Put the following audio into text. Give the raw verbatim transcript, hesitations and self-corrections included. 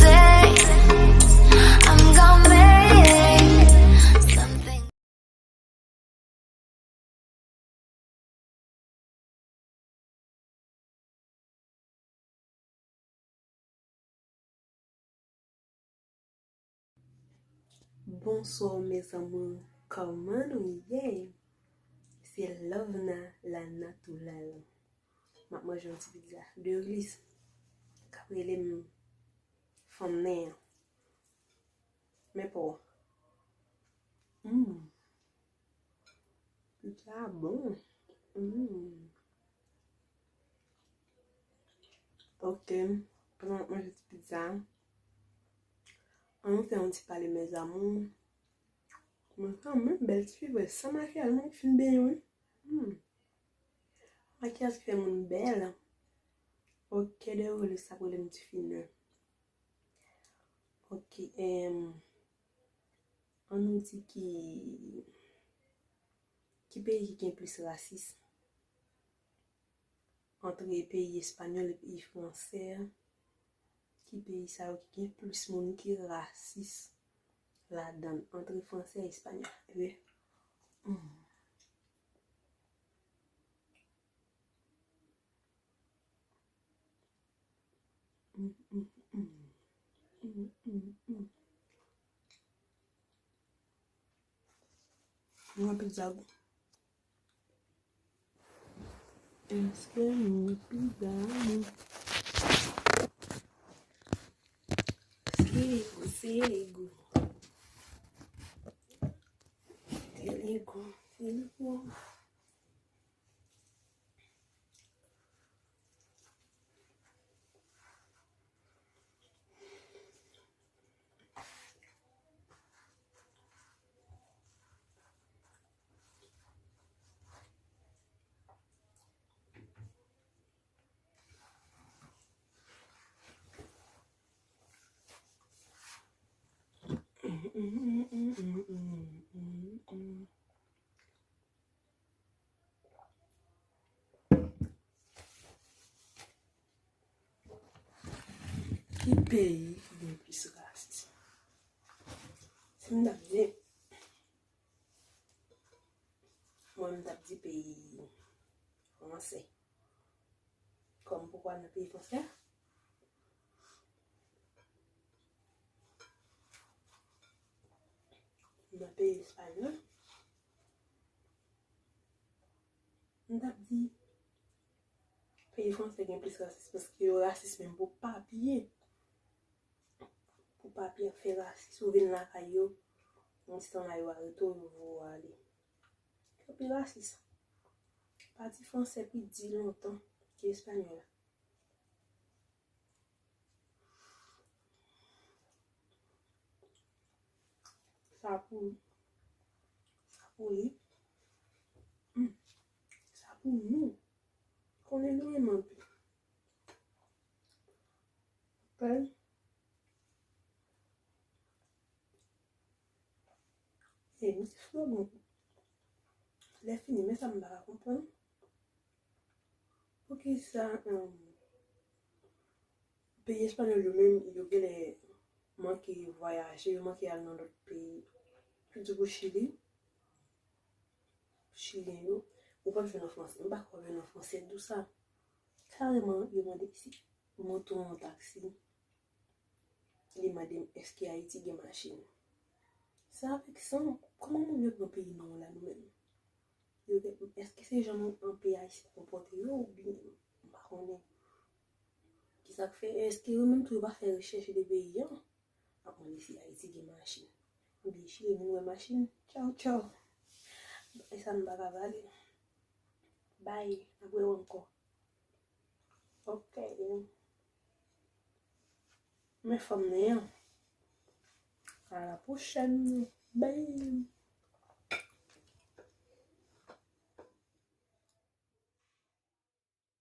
day. I'm gonna make something. Bonsoir mes amours, kòman nou ye? Se Lovena la naturelle. M ap manje yon ti pizza de ris k ap rele m fanm nen an. Men pa w. Mm. Pizza bon. Mm. Ok. Pandan m ap manje ti pizza, ann nou fè yon ti pale mes amours. Mwen kanmenm bèl ti fi vre, san makiyaj, mwen fin benyen wi. Hmm. Makiyaj ki fè moun bèl. Ok, de rele sa pou lè m ti finè. Ok, em, ann nou di ki, ki peyi ki gen plis rasis antre peyi espanyòl e peyi fransè? Ki peyi sa yo ki gen plis moun ki rasis ladan l, antre fransè e espanyòl? Wi. Mm. Mm, mm, mm. Mm, mm, mm. Mwen pizza gou. Èske nou pizza nou? Se li gou, se li gou. Se li gou, se li gou. Ki peyi ki gen plis rasis? Si m t ap di, mwen, m t ap di peyi fransè. Kòm poukwa nan peyi fransè? Nan peyi espanyòl, m t ap di peyi fransè gen plis rasis paske yo rasis menm pou papye. Pou papye ap fè rasis, ou vin lakay yo, yon ti tan la yo arete w, yo voye w ale. Yo pi rasis. Pati fransè pi di lontan ke espanyòl la. Sa pou, sa pou li. Hmm. Sa pou nou. Konnen nou renmen anpil. Pèl. E misye slogan. Lè fini, men sa m pa ka konprann. Poukisa, em, peyi espanyòl yo menm, yo genlè manke vwayaje, yo manke al nan lòt peyi. Sitou pou Chili. Chilyen yo, ou pral jwenn an fransè. M pa kwè w jwenn an fransè di w sa. Kareman, yo mande si moto an, taksi. Li mande m èske Ayiti gen machin. Sa veksan, kòman moun yo pran peyi nou la nou menm? Yo gen, èske se jan nou an peyi Ayisyen konpòte yo oubyen m pa konnen. Kisa k fè, èske yo menm tou yo pa fè rechèch de peyi an? Ap mande si Ayiti gen machin. Oubyen Chili, nou wè machin. Tchaw, tchaw. E sa m pa ka pale. Bay, n ap wè w ankò. Ok. Men fanm nan an. A la pwochèn. Bay.